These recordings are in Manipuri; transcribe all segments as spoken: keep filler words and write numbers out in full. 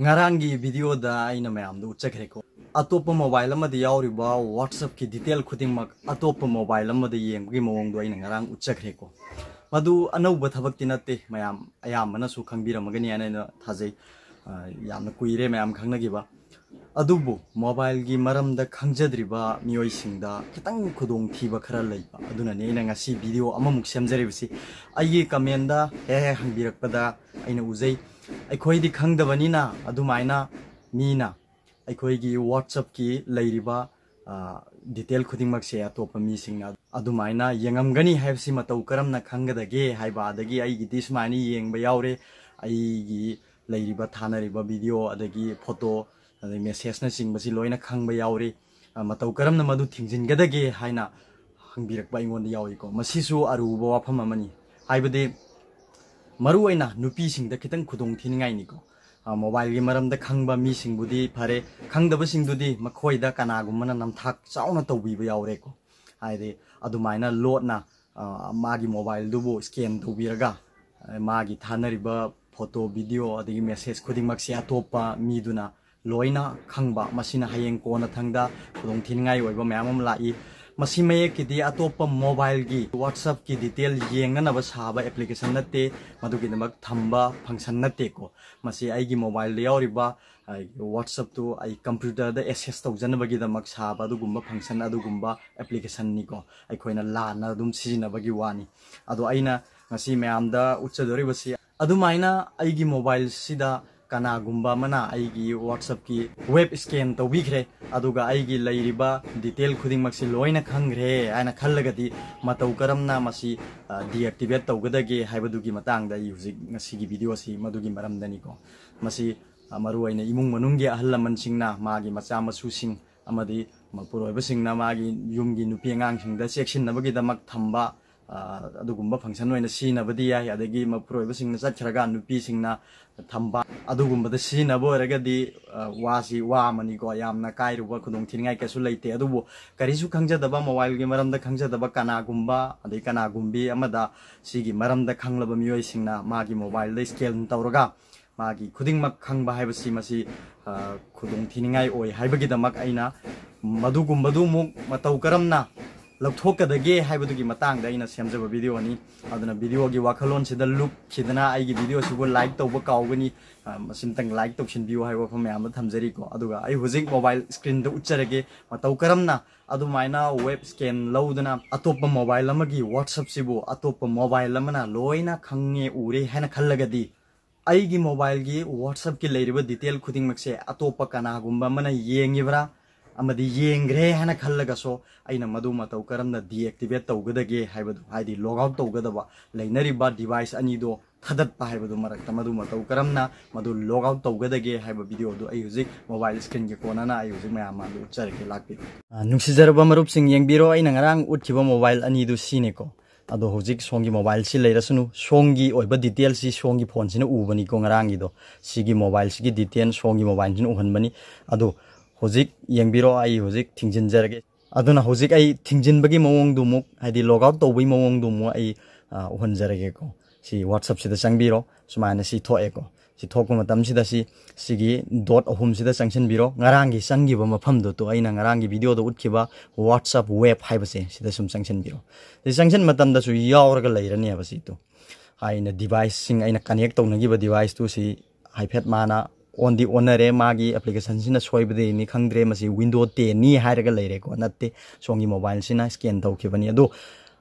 ꯉꯔꯥꯡꯒꯤ ꯚꯤꯗꯤꯑꯣꯗ ꯑꯩꯅ ꯃꯌꯥꯝꯗ ꯎꯠꯆꯈ꯭ꯔꯦꯀꯣ, ꯑꯇꯣꯞꯄ ꯃꯣꯕꯥꯏꯜ ꯑꯃꯗ ꯌꯥꯎꯔꯤꯕ WhatsApp-ꯀꯤ detail ꯈꯨꯗꯤꯡꯃꯛ ꯑꯇꯣꯞꯄ ꯃꯣꯕꯥꯏꯜ ꯑꯃꯗ ꯌꯦꯡꯕꯒꯤ ꯃꯑꯣꯡꯗꯣ ꯑꯩꯅ ꯉꯔꯥꯡ ꯎꯠꯆꯈ꯭ꯔꯦꯀꯣ꯫ ꯃꯗꯨ ꯑꯅꯧꯕ ꯊꯕꯛꯇꯤ ꯅꯠꯇꯦ, ꯃꯌꯥꯝ ꯑꯌꯥꯝꯕꯅꯁꯨ ꯈꯪꯕꯤꯔꯝꯃꯒꯅꯤ ꯍꯥꯏꯅ ꯑꯩꯅ ꯊꯥꯖꯩ꯫ ꯑ, ꯌꯥꯝꯅ ꯀꯨꯏꯔꯦ ꯃꯌꯥꯝ ꯈꯪꯅꯈꯤꯕ꯫ ꯑꯗꯨꯕꯨ ꯃꯣꯕꯥꯏꯜꯒꯤ ꯃꯔꯝꯗ ꯈꯪꯖꯗ꯭ꯔꯤꯕ ꯃꯤꯑꯣꯏꯁꯤꯡꯗ ꯈꯤꯇꯪ ꯈꯨꯗꯣꯡꯊꯤꯕ ꯈꯔ ꯂꯩꯕ ꯑꯗꯨꯅꯅꯤ ꯑꯩꯅ ꯉꯁꯤ ꯚꯤꯗꯤꯑꯣ ꯑꯃꯃꯨꯛ ꯁꯦꯝꯖꯔꯤꯕꯁꯤ꯫ ꯑꯩꯒꯤ comment-ꯗ ꯍꯦꯛ ꯍꯦꯛ ꯍꯪꯕꯤꯔꯛꯄꯗ ꯑꯩꯅ ꯎꯖꯩ, ꯑꯩꯈꯣꯏꯗꯤ ꯈꯪꯗꯕꯅꯤꯅ ꯑꯗꯨꯃꯥꯏꯅ ꯃꯤꯅ ꯑꯩꯈꯣꯏꯒꯤ WhatsApp-ꯀꯤ ꯂꯩꯔꯤꯕ, ꯑ, detail ꯈꯨꯗꯤꯡꯃꯛꯁꯦ ꯑꯇꯣꯞꯄ ꯃꯤꯁꯤꯡꯅ ꯑꯗꯨꯃꯥꯏꯅ ꯌꯦꯡꯉꯝꯒꯅꯤ ꯍꯥꯏꯕꯁꯤ ꯃꯇꯧ ꯀꯔꯝꯅ ꯈꯪꯒꯗꯒꯦ ꯍꯥꯏꯕ, ꯑꯗꯒꯤ ꯑꯩꯒꯤꯗꯤ ꯁꯨꯃꯥꯏꯅ ꯌꯦꯡꯕ ꯌꯥꯎꯔꯦ, ꯑꯩꯒꯤ ꯂꯩꯔꯤꯕ ꯊꯥꯅꯔꯤꯕ ꯚꯤꯗꯤꯑꯣ ꯑꯗꯒꯤ ꯐꯣꯇꯣ ꯑꯗꯩ message-ꯅꯆꯤꯡꯕꯁꯤ ꯂꯣꯏꯅ ꯈꯪꯕ ꯌꯥꯎꯔꯦ꯫ ꯑ, ꯃꯇꯧ ꯀꯔꯝꯅ ꯃꯗꯨ ꯊꯤꯡꯖꯤꯟꯒꯗꯒꯦ ꯍꯥꯏꯅ ꯍꯪꯕꯤꯔꯛꯄ ꯑꯩꯉꯣꯟꯗ ꯌꯥꯎꯏꯀꯣ꯫ ꯃꯁꯤꯁꯨ ꯑꯔꯨꯕ ꯋꯥꯐꯝ ꯑꯃꯅꯤ꯫ ꯍꯥꯏꯕꯗꯤ ꯃꯔꯨꯑꯣꯏꯅ ꯅꯨꯄꯤꯁꯤꯡꯗ ꯈꯤꯇꯪ ꯈꯨꯗꯣꯡ ꯊꯤꯅꯤꯡꯉꯥꯏꯅꯤꯀꯣ꯫ ꯑ, ꯃꯣꯕꯥꯏꯜꯒꯤ ꯃꯔꯝꯗ ꯈꯪꯕ ꯃꯤꯁꯤꯡꯕꯨꯗꯤ ꯐꯔꯦ, ꯈꯪꯗꯕꯁꯤꯡꯗꯨꯗꯤ ꯃꯈꯣꯏꯗ ꯀꯅꯥꯒꯨꯝꯕꯅ ꯅꯝꯊꯥꯛ ꯆꯥꯎꯅ ꯇꯧꯕꯤꯕ ꯌꯥꯎꯔꯦꯀꯣ꯫ ꯍꯥꯏꯗꯤ ꯑꯗꯨꯃꯥꯏꯅ ꯂꯣꯠꯅ, ꯑ, ꯃꯥꯒꯤ ꯃꯣꯕꯥꯏꯜꯗꯨꯕꯨ scan ꯇꯧꯕꯤꯔꯒ, ꯑ, ꯃꯥꯒꯤ ꯊꯥꯅꯔꯤꯕ ꯐꯣꯇꯣ, ꯚꯤꯗꯤꯑꯣ ꯑꯗꯒꯤ message ꯈꯨꯗꯤꯡꯃꯛꯁꯦ ꯑꯇꯣꯞꯄ ꯃꯤꯗꯨꯅ ꯂꯣꯏꯅ ꯈꯪꯕ, ꯃꯁꯤꯅ ꯍꯌꯦꯡ ꯀꯣꯟꯅꯊꯪꯗ ꯈꯨꯗꯣꯡꯊꯤꯅꯤꯡꯉꯥꯏ ꯑꯣꯏꯕ ꯃꯌꯥꯝ ꯑꯃ ꯂꯥꯛꯏ꯫ ꯃꯁꯤ ꯃꯌꯦꯛꯀꯤꯗꯤ ꯑꯇꯣꯞꯄ ꯃꯣꯕꯥꯏꯜꯒꯤ WhatsApp-ꯀꯤ detail ꯌꯦꯡꯅꯅꯕ ꯁꯥꯕ application ꯅꯠꯇꯦ, ꯃꯗꯨꯒꯤꯗꯃꯛ ꯊꯝꯕ function ꯅꯠꯇꯦꯀꯣ꯫ ꯃꯁꯤ ꯑꯩꯒꯤ ꯃꯣꯕꯥꯏꯜꯗ ꯌꯥꯎꯔꯤꯕ, ꯑ, WhatsApp-ꯇꯨ ꯑꯩ computer-ꯗ access ꯇꯧꯖꯅꯕꯒꯤꯗꯃꯛ ꯁꯥꯕ ꯑꯗꯨꯒꯨꯝꯕ function, ꯑꯗꯨꯒꯨꯝꯕ application-ꯅꯤꯀꯣ꯫ ꯑꯩꯈꯣꯏꯅ ꯂꯥꯟꯅ ꯑꯗꯨꯝ ꯁꯤꯖꯤꯟꯅꯕꯒꯤ ꯋꯥꯅꯤ꯫ ꯑꯗꯣ ꯑꯩꯅ ꯉꯁꯤ ꯃꯌꯥꯝꯗ ꯎꯠꯆꯗꯧꯔꯤꯕꯁꯤ, ꯑꯗꯨꯃꯥꯏꯅ ꯑꯩꯒꯤ ꯃꯣꯕꯥꯏꯜꯁꯤꯗ ꯀꯅꯥꯒꯨꯝꯕ ꯑꯃꯅ ꯑꯩꯒꯤ WhatsApp-ꯀꯤ web scan ꯇꯧꯕꯤꯈ꯭ꯔꯦ, ꯑꯗꯨꯒ ꯑꯩꯒꯤ ꯂꯩꯔꯤꯕ detail ꯈꯨꯗꯤꯡꯃꯛꯁꯤ ꯂꯣꯏꯅ ꯈꯪꯈ꯭ꯔꯦ ꯍꯥꯏꯅ ꯈꯜꯂꯒꯗꯤ ꯃꯇꯧ ꯀꯔꯝꯅ ꯃꯁꯤ, ꯑ, deactivate ꯇꯧꯒꯗꯒꯦ ꯍꯥꯏꯕꯗꯨꯒꯤ ꯃꯇꯥꯡꯗ ꯑꯩ ꯍꯧꯖꯤꯛ ꯉꯁꯤꯒꯤ ꯚꯤꯗꯤꯑꯣꯁꯤ ꯃꯗꯨꯒꯤ ꯃꯔꯝꯗꯅꯤꯀꯣ꯫ ꯃꯁꯤ, ꯑ, ꯃꯔꯨꯑꯣꯏꯅ ꯏꯃꯨꯡ ꯃꯅꯨꯡꯒꯤ ꯑꯍꯜ ꯂꯃꯟꯁꯤꯡꯅ ꯃꯥꯒꯤ ꯃꯆꯥ ꯃꯁꯨꯁꯤꯡ ꯑꯃꯗꯤ ꯃꯄꯨꯔꯣꯏꯕꯁꯤꯡꯅ ꯃꯥꯒꯤ ꯌꯨꯝꯒꯤ ꯅꯨꯄꯤ ꯑꯉꯥꯡꯁꯤꯡꯗ ꯆꯦꯛꯁꯤꯟꯅꯕꯒꯤꯗꯃꯛ ꯊꯝꯕ, ꯑ, ꯑꯗꯨꯒꯨꯝꯕ function ꯑꯣꯏꯅ ꯁꯤꯖꯤꯟꯅꯕꯗꯤ ꯌꯥꯏ꯫ ꯑꯗꯒꯤ ꯃꯄꯨꯔꯣꯏꯕꯁꯤꯡꯅ ꯆꯠꯈ꯭ꯔꯒ ꯅꯨꯄꯤꯁꯤꯡꯅ ꯊꯝꯕ ꯑꯗꯨꯒꯨꯝꯕꯗ ꯁꯤꯖꯤꯟꯅꯕ ꯑꯣꯏꯔꯒꯗꯤ, ꯑ, ꯋꯥꯁꯤ ꯋꯥ ꯑꯃꯅꯤꯀꯣ, ꯌꯥꯝꯅ ꯀꯥꯏꯔꯨꯕ ꯈꯨꯗꯣꯡꯊꯤꯅꯤꯡꯉꯥꯏ ꯀꯩꯁꯨ ꯂꯩꯇꯦ꯫ ꯑꯗꯨꯕꯨ ꯀꯔꯤꯁꯨ ꯈꯪꯖꯗꯕ, ꯃꯣꯕꯥꯏꯜꯒꯤ ꯃꯔꯝꯗ ꯈꯪꯖꯗꯕ ꯀꯅꯥꯒꯨꯝꯕ ꯑꯗꯩ ꯀꯅꯥꯒꯨꯝꯕꯤ ꯑꯃꯗ ꯁꯤꯒꯤ ꯃꯔꯝꯗ ꯈꯪꯂꯕ ꯃꯤꯑꯣꯏꯁꯤꯡꯅ ꯃꯥꯒꯤ ꯃꯣꯕꯥꯏꯜꯗ scan ꯇꯧꯔꯒ ꯃꯥꯒꯤ ꯈꯨꯗꯤꯡꯃꯛ ꯈꯪꯕ ꯍꯥꯏꯕꯁꯤ ꯃꯁꯤ, ꯑ, ꯈꯨꯗꯣꯡ ꯊꯤꯅꯤꯡꯉꯥꯏ ꯑꯣꯏ ꯍꯥꯏꯕꯒꯤꯗꯃꯛ ꯑꯩꯅ ꯃꯗꯨꯒꯨꯝꯕꯗꯨ ꯑꯃꯨꯛ ꯃꯇꯧ ꯀꯔꯝꯅ ꯂꯧꯊꯣꯛꯀꯗꯒꯦ ꯍꯥꯏꯕꯗꯨꯒꯤ ꯃꯇꯥꯡꯗ ꯑꯩꯅ ꯁꯦꯝꯖꯕ videoꯅꯤ꯫ ꯑꯗꯨꯅ videoꯒꯤ ꯋꯥꯈꯜꯂꯣꯟꯁꯤꯗ ꯂꯨꯞꯈꯤꯗꯅ ꯑꯩꯒꯤ videoꯁꯤꯕꯨ like ꯇꯧꯕ ꯀꯥꯎꯒꯅꯤ꯫ ꯑ, ꯃꯁꯤꯝꯇꯪ like ꯇꯧꯁꯤꯟꯕꯤꯌꯨ ꯍꯥꯏꯕ ꯋꯥꯐꯝ ꯃꯌꯥꯝ ꯑꯃ ꯊꯝꯖꯔꯤꯀꯣ꯫ ꯑꯗꯨꯒ ꯑꯩ ꯍꯧꯖꯤꯛ mobile screenꯗ ꯎꯠꯆꯔꯒꯦ꯫ ꯃꯇꯧ ꯀꯔꯝꯅ ꯑꯗꯨꯃꯥꯏꯅ web scan ꯂꯧꯗꯅ ꯑꯇꯣꯞꯄ mobile ꯑꯃꯒꯤ WhatsAppꯁꯤꯕꯨ ꯑꯇꯣꯞꯄ mobile ꯑꯃꯅ ꯂꯣꯏꯅ ꯈꯪꯉꯦ ꯎꯔꯦ ꯍꯥꯏꯅ ꯈꯜꯂꯒꯗꯤ, ꯑꯩꯒꯤ mobileꯒꯤ WhatsAppꯀꯤ ꯂꯩꯔꯤꯕ detail ꯈꯨꯗꯤꯡꯃꯛꯁꯦ ꯑꯇꯣꯞꯄ ꯀꯅꯥꯒꯨꯝꯕ ꯑꯃꯅ ꯌꯦꯡꯉꯤꯕ꯭ꯔꯥ ꯑꯃꯗꯤ ꯌꯦꯡꯈ꯭ꯔꯦ ꯍꯥꯏꯅ ꯈꯜꯂꯒꯁꯨ, ꯑꯩꯅ ꯃꯗꯨ ꯃꯇꯧ ꯀꯔꯝꯅ deactivate ꯇꯧꯒꯗꯒꯦ ꯍꯥꯏꯕꯗꯨ, ꯍꯥꯏꯗꯤ log out ꯇꯧꯒꯗꯕ ꯂꯩꯅꯔꯤꯕ device ꯑꯅꯤꯗꯣ ꯊꯥꯗꯠꯄ ꯍꯥꯏꯕꯗꯨ ꯃꯔꯛꯇ ꯃꯗꯨ ꯃꯇꯧ ꯀꯔꯝꯅ ꯃꯗꯨ log out ꯇꯧꯒꯗꯒꯦ ꯍꯥꯏꯕ videoꯗꯨ ꯑꯩ ꯍꯧꯖꯤꯛ mobile screenꯒꯤ ꯀꯣꯟꯅꯅ ꯑꯩ ꯍꯧꯖꯤꯛ ꯃꯌꯥꯝ ꯃꯥꯡꯗ ꯎꯠꯆꯔꯒꯦ, ꯂꯥꯛꯄꯤꯔꯣ꯫ ꯑ, ꯅꯨꯡꯁꯤꯖꯔꯕ ꯃꯔꯨꯞꯁꯤꯡ, ꯌꯦꯡꯕꯤꯔꯣ, ꯑꯩꯅ ꯉꯔꯥꯡ ꯎꯠꯈꯤꯕ mobile ꯑꯅꯤꯗꯨ ꯁꯤꯅꯤꯀꯣ꯫ ꯑꯗꯣ ꯍꯧꯖꯤꯛ ꯁꯣꯝꯒꯤ mobileꯁꯤ ꯂꯩꯔꯁꯅꯨ, ꯁꯣꯝꯒꯤ ꯑꯣꯏꯕ detailꯁꯤ ꯁꯣꯝꯒꯤ phoneꯁꯤꯅ ꯎꯕꯅꯤꯀꯣ ꯉꯔꯥꯡꯒꯤꯗꯣ꯫ ꯁꯤꯒꯤ mobileꯁꯤꯒꯤ detail ꯁꯣꯝꯒꯤ mobileꯁꯤꯅ ꯎꯍꯟꯕꯅꯤ꯫ ꯑꯗꯣ ꯍꯧꯖꯤꯛ ꯌꯦꯡꯕꯤꯔꯣ, ꯑꯩ ꯍꯧꯖꯤꯛ ꯊꯤꯡꯖꯤꯟꯖꯔꯒꯦ꯫ ꯑꯗꯨꯅ ꯍꯧꯖꯤꯛ ꯑꯩ ꯊꯤꯡꯖꯤꯟꯕꯒꯤ ꯃꯑꯣꯡꯗꯨ ꯑꯃꯨꯛ, ꯍꯥꯏꯗꯤ log out ꯇꯧꯕꯒꯤ ꯃꯑꯣꯡꯗꯨ ꯑꯃꯨꯛ ꯑꯩ, ꯑ, ꯎꯍꯟꯖꯔꯒꯦꯀꯣ꯫ ꯁꯤ WhatsAppꯁꯤꯗ ꯆꯪꯕꯤꯔꯣ, ꯁꯨꯃꯥꯏꯅ ꯁꯤ ꯊꯣꯛꯑꯦꯀꯣ꯫ ꯁꯤ ꯊꯣꯛꯄ ꯃꯇꯝꯁꯤꯗ ꯁꯤ, ꯁꯤꯒꯤ dot ꯑꯍꯨꯝꯁꯤꯗ ꯆꯪꯁꯤꯟꯕꯤꯔꯣ꯫ ꯉꯔꯥꯡꯒꯤ ꯆꯪꯈꯤꯕ ꯃꯐꯝꯗꯨ ꯇꯨ, ꯑꯩꯅ ꯉꯔꯥꯡꯒꯤ videoꯗ ꯎꯠꯈꯤꯕ WhatsApp web ꯍꯥꯏꯕꯁꯦ, ꯁꯤꯗ ꯁꯨꯝ ꯆꯪꯁꯤꯟꯕꯤꯔꯣ꯫ ꯁꯤ ꯆꯪꯁꯤꯟ ꯃꯇꯝꯗꯁꯨ ꯌꯥꯎꯔꯒ ꯂꯩꯔꯅꯦꯕ ꯁꯤ ꯇꯨ꯫ ꯑꯩꯅ deviceꯁꯤꯡ, ꯑꯩꯅ connect ꯇꯧꯅꯈꯤꯕ deviceꯇꯨ ꯁꯤ ꯍꯥꯏꯐꯦꯠ ꯃꯥꯅ ꯑꯣꯟꯗꯤ ꯑꯣꯟꯅꯔꯦ, ꯃꯥꯒꯤ applicationꯁꯤꯅ ꯁꯣꯏꯕꯗꯒꯤꯅꯤ ꯈꯪꯗ꯭ꯔꯦ, ꯃꯁꯤ Windows tenꯅꯤ ꯍꯥꯏꯔꯒ ꯂꯩꯔꯦꯀꯣ, ꯅꯠꯇꯦ, ꯁꯣꯝꯒꯤ mobileꯁꯤꯅ scan ꯇꯧꯈꯤꯕꯅꯤ꯫ ꯑꯗꯨ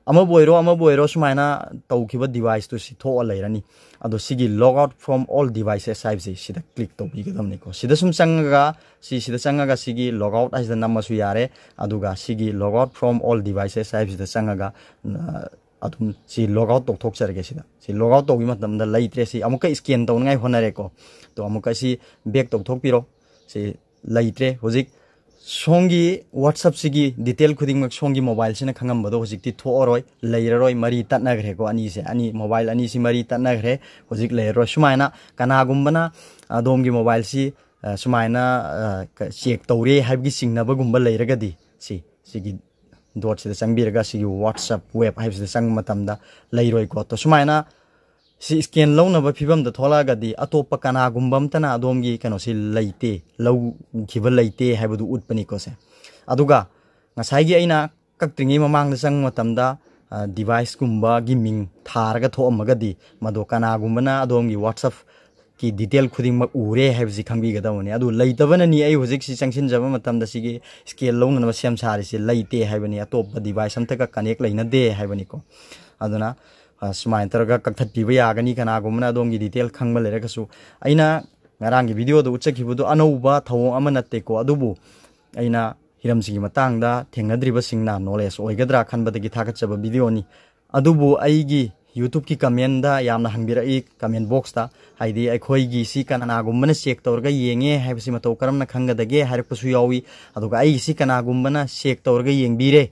ꯑꯃꯕꯨ ꯑꯣꯏꯔꯣ, ꯑꯃꯕꯨ ꯑꯣꯏꯔꯣ, ꯁꯨꯃꯥꯏꯅ ꯇꯧꯈꯤꯕ deviceꯇꯨ ꯁꯤ ꯊꯣꯛꯑ ꯂꯩꯔꯅꯤ꯫ ꯑꯗꯣ ꯁꯤꯒꯤ log out from all devices ꯍꯥꯏꯕꯁꯤ ꯁꯤꯗ click ꯇꯧꯕꯤꯒꯗꯕꯅꯤꯀꯣ꯫ ꯁꯤꯗ ꯁꯨꯝ ꯆꯪꯉꯒ, ꯁꯤ, ꯁꯤꯗ ꯆꯪꯉꯒ ꯁꯤꯒꯤ log out ꯍꯥꯏꯁꯤꯗ ꯅꯝꯃꯁꯨ ꯌꯥꯔꯦ꯫ ꯑꯗꯨꯒ ꯁꯤꯒꯤ log out from all devices ꯍꯥꯏꯕꯁꯤꯗ ꯆꯪꯉꯒ, ꯑ, ꯑꯗꯨꯝ ꯁꯤ log out ꯇꯧꯊꯣꯛꯆꯔꯒꯦ꯫ ꯁꯤꯗ ꯁꯤ log out ꯇꯧꯈꯤꯕ ꯃꯇꯝꯗ ꯂꯩꯇ꯭ꯔꯦ꯫ ꯁꯤ ꯑꯃꯨꯛꯀ scan ꯇꯧꯅꯉꯥꯏ ꯍꯣꯠꯅꯔꯦꯀꯣ꯫ ꯑꯗꯣ ꯑꯃꯨꯛꯀ ꯁꯤ back ꯇꯧꯊꯣꯛꯄꯤꯔꯣ꯫ ꯁꯤ ꯂꯩꯇ꯭ꯔꯦ꯫ ꯍꯧꯖꯤꯛ ꯁꯣꯝꯒꯤ WhatsAppꯁꯤꯒꯤ detail ꯈꯨꯗꯤꯡꯃꯛ ꯁꯣꯝꯒꯤ mobileꯁꯤꯅ ꯈꯪꯉꯝꯕꯗꯣ ꯍꯧꯖꯤꯛꯇꯤ ꯊꯣꯛꯑꯔꯣꯏ, ꯂꯩꯔꯔꯣꯏ, ꯃꯔꯤ ꯇꯠꯅꯈ꯭ꯔꯦꯀꯣ꯫ ꯑꯅꯤꯁꯦ, ꯑꯅꯤ, mobile ꯑꯅꯤꯁꯤ ꯃꯔꯤ ꯇꯠꯅꯈ꯭ꯔꯦ, ꯍꯧꯖꯤꯛ ꯂꯩꯔꯔꯣꯏ꯫ ꯁꯨꯃꯥꯏꯅ ꯀꯅꯥꯒꯨꯝꯕꯅ ꯑꯗꯣꯝꯒꯤ mobileꯁꯤ, ꯑ, ꯁꯨꯃꯥꯏꯅ, ꯑ, ꯀ-, check ꯇꯧꯔꯦ ꯍꯥꯏꯕꯒꯤ ꯆꯤꯡꯅꯕꯒꯨꯝꯕ ꯂꯩꯔꯒꯗꯤ ꯁꯤ, ꯁꯤꯒꯤ dotꯁꯤꯗ ꯆꯪꯕꯤꯔꯒ ꯁꯤꯒꯤ WhatsApp web ꯍꯥꯏꯕꯁꯤꯗ ꯆꯪꯕ ꯃꯇꯝꯗ ꯂꯩꯔꯣꯏꯀꯣ꯫ ꯇꯣ ꯁꯨꯃꯥꯏꯅ ꯁꯤ scan ꯂꯧꯅꯕ ꯐꯤꯕꯝꯗ ꯊꯣꯛꯂꯛꯑꯒꯗꯤ ꯑꯇꯣꯞꯄ ꯀꯅꯥꯒꯨꯝꯕ ꯑꯝꯇꯅ ꯑꯗꯣꯝꯒꯤ ꯀꯩꯅꯣꯁꯤ ꯂꯩꯇꯦ, ꯂꯧꯈꯤꯕ ꯂꯩꯇꯦ ꯍꯥꯏꯕꯗꯨ ꯎꯠꯄꯅꯤꯀꯣ ꯁꯦ꯫ ꯑꯗꯨꯒ ꯉꯁꯥꯏꯒꯤ ꯑꯩꯅ ꯀꯛꯇ꯭ꯔꯤꯉꯩ ꯃꯃꯥꯡꯗ ꯆꯪꯕ ꯃꯇꯝꯗ, ꯑ, device ꯀꯨꯝꯕꯒꯤ ꯃꯤꯡ ꯊꯥꯔꯒ ꯊꯣꯛꯑꯝꯃꯒꯗꯤ ꯃꯗꯣ ꯀꯅꯥꯒꯨꯝꯕꯅ ꯑꯗꯣꯝꯒꯤ WhatsApp ꯀꯤ detail ꯈꯨꯗꯤꯡꯃꯛ ꯎꯔꯦ ꯍꯥꯏꯕꯁꯤ ꯈꯪꯕꯤꯒꯗꯕꯅꯤ꯫ ꯑꯗꯨ ꯂꯩꯇꯕꯅꯅꯤ ꯑꯩ ꯍꯧꯖꯤꯛꯁꯤ ꯆꯪꯁꯤꯟꯖꯕ ꯃꯇꯝꯗ ꯁꯤꯒꯤ scan ꯂꯧꯅꯅꯕ ꯁꯦꯝ ꯁꯥꯔꯤꯁꯤ ꯂꯩꯇꯦ ꯍꯥꯏꯕꯅꯤ, ꯑꯇꯣꯞꯄ device ꯑꯝꯇꯒ connect ꯂꯩꯅꯗꯦ ꯍꯥꯏꯕꯅꯤꯀꯣ꯫ ꯑꯗꯨꯅ, ꯑ, ꯁꯨꯃꯥꯏꯅ ꯇꯧꯔꯒ ꯀꯛꯊꯠꯄꯤꯕ ꯌꯥꯒꯅꯤ, ꯀꯅꯥꯒꯨꯝꯕꯅ ꯑꯗꯣꯝꯒꯤ detail ꯈꯪꯕ ꯂꯩꯔꯒꯁꯨ꯫ ꯑꯩꯅ ꯉꯔꯥꯡꯒꯤ video ꯗ ꯎꯠꯆꯈꯤꯕꯗꯨ ꯑꯅꯧꯕ ꯊꯧꯑꯣꯡ ꯑꯃ ꯅꯠꯇꯦꯀꯣ, ꯑꯗꯨꯕꯨ ꯑꯩꯅ ꯍꯤꯔꯝꯁꯤꯒꯤ ꯃꯇꯥꯡꯗ ꯊꯦꯡꯅꯗ꯭ꯔꯤꯕꯁꯤꯡꯅ knowledge ꯑꯣꯏꯒꯗ꯭ꯔꯥ ꯈꯟꯕꯗꯒꯤ ꯊꯥꯒꯠꯆꯕ video ꯅꯤ꯫ ꯑꯗꯨꯕꯨ ꯑꯩꯒꯤ YouTube ꯀꯤ comment ꯗ ꯌꯥꯝꯅ ꯍꯪꯕꯤꯔꯛꯏ comment box ꯇ, ꯍꯥꯏꯗꯤ ꯑꯩꯈꯣꯏꯒꯤ ꯁꯤ ꯀꯅꯥꯒꯨꯝꯕꯅ check ꯇꯧꯔꯒ ꯌꯦꯡꯉꯦ ꯍꯥꯏꯕꯁꯤ ꯃꯇꯧ ꯀꯔꯝꯅ ꯈꯪꯒꯗꯒꯦ ꯍꯥꯏꯔꯛꯄꯁꯨ ꯌꯥꯎꯏ꯫ ꯑꯗꯨꯒ ꯑꯩꯒꯤ ꯁꯤ ꯀꯅꯥꯒꯨꯝꯕꯅ check ꯇꯧꯔꯒ ꯌꯦꯡꯕꯤꯔꯦ,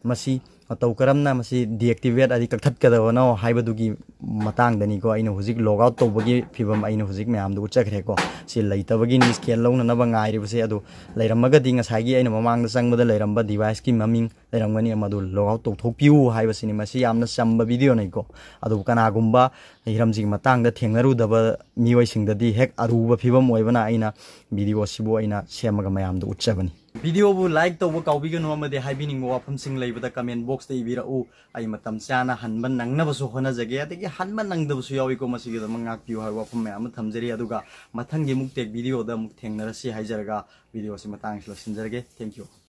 ꯃꯁꯤ ꯃꯇꯧ ꯀꯔꯝꯅ ꯃꯁꯤ deactivate ꯍꯥꯏꯗꯤ ꯀꯛꯊꯠꯀꯗꯕꯅꯣ ꯍꯥꯏꯕꯗꯨꯒꯤ ꯃꯇꯥꯡꯗꯅꯤꯀꯣ ꯑꯩꯅ ꯍꯧꯖꯤꯛ log out ꯇꯧꯕꯒꯤ ꯐꯤꯕꯝ ꯑꯩꯅ ꯍꯧꯖꯤꯛ ꯃꯌꯥꯝꯗ ꯎꯠꯆꯈ꯭ꯔꯦꯀꯣ꯫ ꯁꯤ ꯂꯩꯇꯕꯒꯤꯅꯤ scan ꯂꯧꯅꯅꯕ ꯉꯥꯏꯔꯤꯕꯁꯦ꯫ ꯑꯗꯨ ꯂꯩꯔꯝꯃꯒꯗꯤ ꯉꯁꯥꯏꯒꯤ ꯑꯩꯅ ꯃꯃꯥꯡꯗ ꯆꯪꯕꯗ ꯂꯩꯔꯝꯕ device ꯀꯤ ꯃꯃꯤꯡ ꯂꯩꯔꯝꯒꯅꯤ, ꯃꯗꯨ log out ꯇꯧꯊꯣꯛꯄꯤꯌꯨ ꯍꯥꯏꯕꯁꯤꯅꯤ꯫ ꯃꯁꯤ ꯌꯥꯝꯅ ꯆꯝꯕ video ꯅꯤꯀꯣ꯫ ꯑꯗꯨꯕꯨ ꯀꯅꯥꯒꯨꯝꯕ ꯍꯤꯔꯝꯁꯤꯒꯤ ꯃꯇꯥꯡꯗ ꯊꯦꯡꯅꯔꯨꯗꯕ ꯃꯤꯑꯣꯏꯁꯤꯡꯗꯗꯤ ꯍꯦꯛ ꯑꯔꯨꯕ ꯐꯤꯕꯝ ꯑꯣꯏꯕꯅ ꯑꯩꯅ video ꯁꯤꯕꯨ ꯑꯩꯅ ꯁꯦꯝꯃꯒ ꯃꯌꯥꯝꯗ ꯎꯠꯆꯕꯅꯤ꯫ Video ꯕꯨ like ꯇꯧꯕ ꯀꯥꯎꯕꯤꯒꯅꯨ, ꯑꯃꯗꯤ ꯍꯥꯏꯕꯤꯅꯤꯡꯕ ꯋꯥꯐꯝꯁꯤꯡ ꯂꯩꯕꯗ comment box ꯇ ꯏꯕꯤꯔꯛꯎ꯫ ꯑꯩ ꯃꯇꯝ ꯆꯥꯅ ꯍꯟꯕ ꯅꯪꯅꯕꯁꯨ ꯍꯣꯠꯅꯖꯒꯦ, ꯑꯗꯒꯤ ꯍꯟꯕ ꯅꯪꯗꯕꯁꯨ ꯌꯥꯎꯏꯀꯣ, ꯃꯁꯤꯒꯤꯗꯃꯛ ꯉꯥꯛꯄꯤꯌꯨ ꯍꯥꯏꯕ ꯋꯥꯐꯝ ꯃꯌꯥꯝ ꯑꯃ ꯊꯝꯖꯔꯤ꯫ ꯑꯗꯨꯒ ꯃꯊꯪꯒꯤ ꯑꯃꯨꯛ tech video ꯗ ꯑꯃꯨꯛ ꯊꯦꯡꯅꯔꯁꯤ ꯍꯥꯏꯖꯔꯒ video ꯁꯤ ꯃꯇꯥꯡꯁꯤꯗ ꯂꯣꯏꯁꯤꯟꯖꯔꯒꯦ꯫ Thank you꯫